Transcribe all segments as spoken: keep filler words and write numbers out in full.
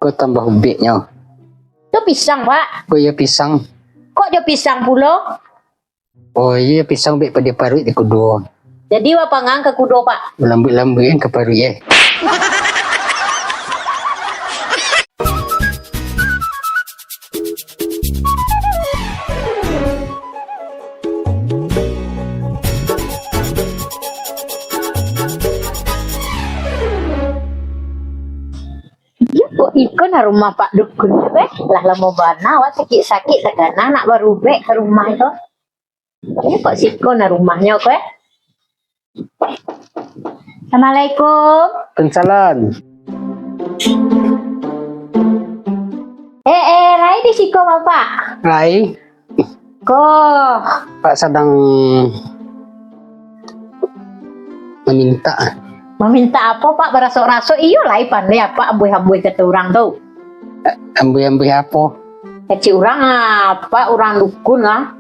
Ko tambah ubeknyo. Tu pisang, Pak. Ko iyo pisang. Kok jo pisang pulo? Oh iyo, pisang ubek padiah paruik di kudo. Jadi, bapangan ka kudo, Pak? Lambuik-lambuik kan ka paruik, eh. Iyo, kok iko nah rumah Pak Dukun tu, eh? Lah lamo bana awak sakik-sakik takana nak barubek ka rumah tu. Iyo, kok siko nah rumahnyo ko, eh? Assalamualaikum. Waalaikumsalam. Eh, eh, lai di siko, Bapak? Lai. Ko. Pak sadang mamintak. Mamintak apo, Pak? Barasok-rasok, iyo lai pandai apak ambuih-ambuih kato urang tu. Ambuih-ambuih apo? Kecek urang, Pak, urang dukun lah.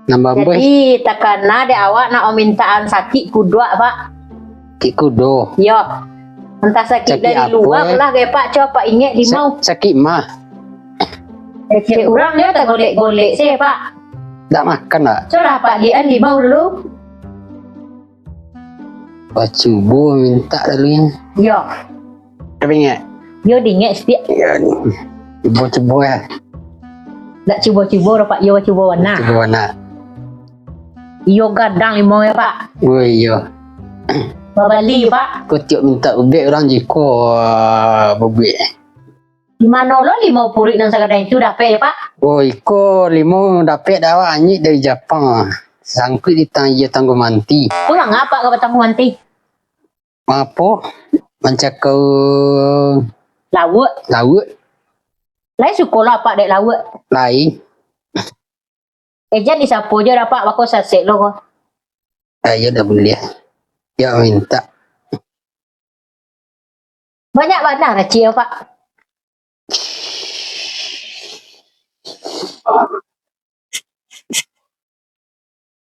Nambah ambuih. Jadi, takana dek awak nak mamintaan sakik kudo, Pak. Sakik kudo? Yo. Antah sakik dari lua lah, gai, Pak. Cubo, Pak, ingek limau. Sakik mah. Kecek urang nyo tagolek-golek se, Pak. Dak makan, Pak? Cubo lah, Pak, liek limau dulu. Bacubo mintak lalu nyo. Yo. Tapi ingek? Yo, diingek sitiak. Yo, cubo-cubo lah. Dak cubo-cubo doh, Pak. Yo, cubo bana. Cubo bana. Iyo gadang limau yo, Pak. Oh, iyo. Babali, Pak. Ko tiok mintak ubek urang jiko, ah, babuek. Di mano lo limau puruik nan sagadang itu dapek, Pak? Oh, iko limau dapek dek awak anyuik dari Japang. Sangkuik di tang-, iyo tangguah manti. Ko manga apak ka batangguah manti? Apo? Mancakau lauak. Lauak. Lai suko lo apak dek lauak? Lai. Eh, jan disapo jo dek apak, bako sasek lo ko. Ah, iyo dak buliah. Yo mintak. Banyak bana raciak, Pak.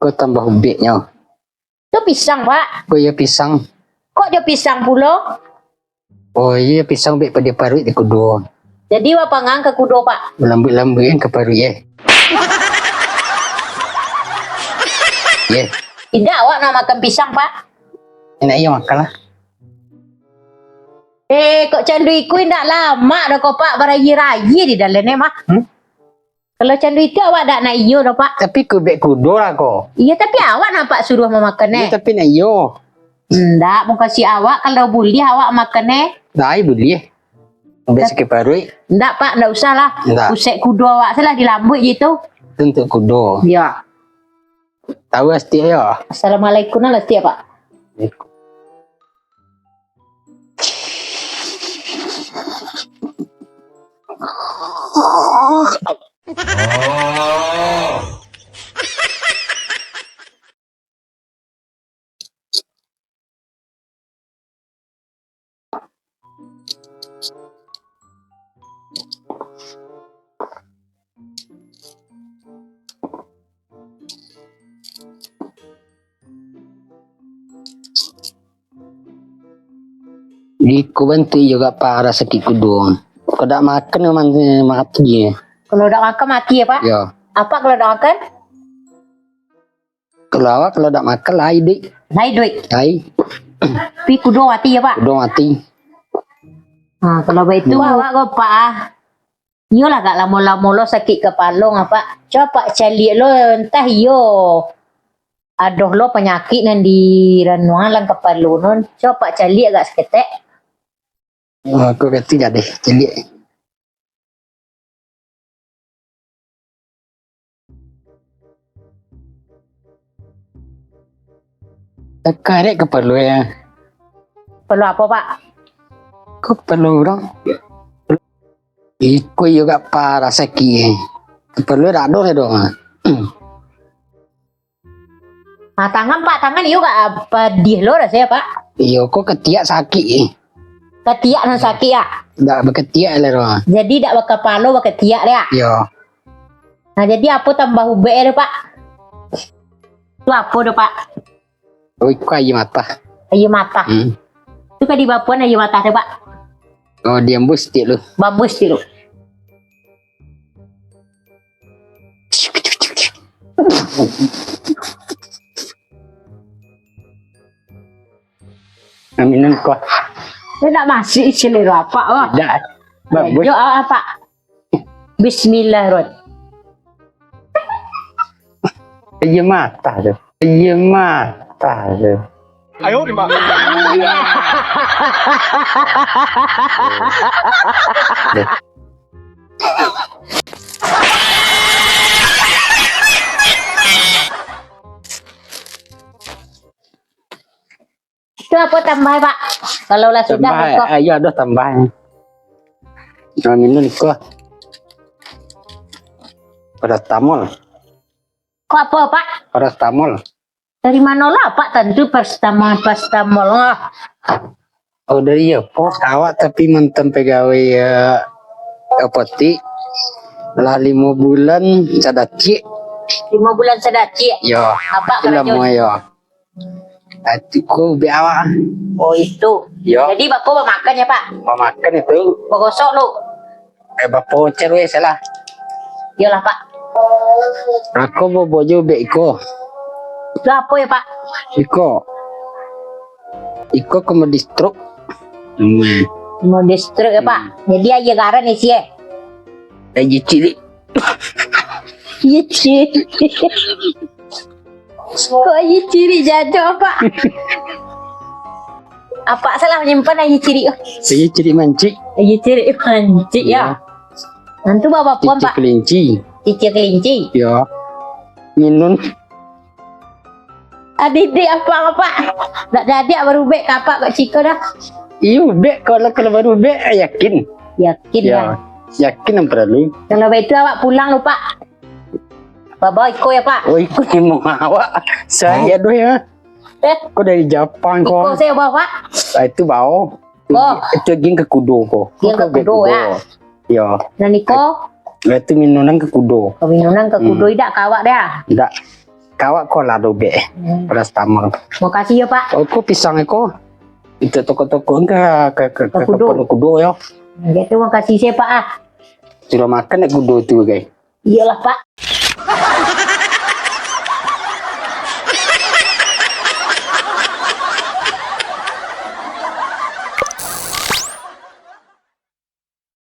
Ko tambah ubeknyo. Tu pisang, Pak. Ko iyo pisang. Kok jo pisang pulo? Oh iyo, pisang ubek padiah paruik di kudo. Jadi, bapangan ka kudo, Pak? Lambuik-lambuik kan ka paruik, eh. Ye. Indak, awak nak makan pisang, Pak. Indak, iyo makan lah. Eh, kok cando iko indak lamak doh ko, Pak, baraia-raia di dalam ni mah. Hmm? Kalau cando itu awak dak nak iyo doh, Pak. Tapi ko ubek kudo lah ko. Iyo, tapi awak nan Apak suruah mamakan, eh. Iyo, tapi nak iyo. Ndak, mukasuik awak kalau buliah awak makan, eh. Lai buliah. Ubek sakik paruik. Ndak, Pak, ndak usah lah. Ndak. Usek kudo awak se lah, dilambuik je tu. Untuak kudo. Iyo. Tahu lah sitiak yo. Assalamualaikum lah sitiak, Pak. Iko bantuak iyo agak parah sakik kudo. Kalau dak makan, man-, mati. Kalau dak makan, mati yo, Pak? Yo. Apak kalau dak makan? Kalau awak kalau dak makan, lai iduik. Lai iduik? Lai. Tapi kudo mati yo, Pak? Kudo mati. Ha, kalau baitu, hmm, awak ko, Pak, ah. Iyolah, agak lamo-lamo lo sakik kapalo, Pak. Cubo Apak caliak lo, antah iyo ado lo panyakik nan di ranuang dalam kapalo non. Cubo Apak caliak agak saketek. Oh, aku kati jadi caliak. Takarek kapalo yo. Kapalo apo, Pak? Kapalo urang. Iko iyo agak parah sakik. Kapalo dak ado doh. Ah, tangan, Pak, tangan iyo agak padiah lo raso yo, Pak? Iyo, ko katiak sakik. Katiak nan sakik, yo? Dak bakatiak lai doh. Jadi dak bakapalo, bakatiak lai, yo? Iyo. Nah, jadi apo tambah ubek tu, Pak? Tu apo tu, Pak? Oh, iko aia matah. Aia matah. Hmm. Tu ka dibapoan aia matah tu, Pak? Oh, diambuih saketek lu. Baambuih saketek lu. Aminan ko. Ndak masuak selera apak, wah. Ndak. Bagus. Yo, apak. Bismillah, Rod. Iya mata tu. Iya mata tu. Ayo, di mana? Itu apo tambah, Pak? Kalau lah sudah, tambah, Pak. Ayo, aduh, tambah. Nah, minum ko. Paracetamol. Kok apo, Pak? Paracetamol. Dari mano lah, Pak, tantu paracetamol, paracetamol? Ah. Oh, dari iyo. Oh, awak tapi mantan pegawai, eh, apotik lah limo bulan sadakik. Limo bulan sadakik? Yo. Apak itu lamo, yo. Ati ko ubek awak. Oh, itu. Yo. Jadi, bako bamakan ya, Pak? Bamakan itu. Bagosok lu. Eh, bapo cewek salah. Iyolah, Pak. Ako bobo jo ubek iko. Itu apo ya, Pak? Iko. Iko ko mau di-stroke. Hmm. Mau di-stroke ya, Pak? Hmm. Jadi aia garam isi, eh? Aia cirik. Aia cirik. Kok aia cirik jajo, Pak? Apak salah manyimpan aia cirik. Aia cirik mancik. Aia cirik mancik, ya. Ya. Nantu bawa puan, Pak. Cicak kelinci. Cicak kelinci. Ya. Minum. Adiak-adiak apak, Pak. Ndak jadi baru ubek ka apak kok ciko dah. Iyo, ubek kalau, kalau baru ubek, yakin. Yakin, ya. Yakin yang perlu. Kalau begitu awak pulang lu, Pak. Bawa iko ya, Pak. Oh, iko emang awak. Saya doh ya. Eh? Ko dari Jepang ko. Iko saya bawa, Pak. Ah, itu bawa. Oh. Itu gin ka kudo ko. Gin ka kudo, ya. Yo. Nan iko? Itu minunan ka kudo. Minunan ka kudo. Hmm. Idak ka awak dah. Idak. Ka awak ko lah dobek. Hmm. Paracetamol. Makasih ya, Pak. Oh, ko pisang iko. Itu toko-toko ka, ka, ka, ka kudo. Ka kudo yo. Jadi makasih saya, Pak, ah. Sudah makan nak kudo tu, guys? Iyolah, Pak.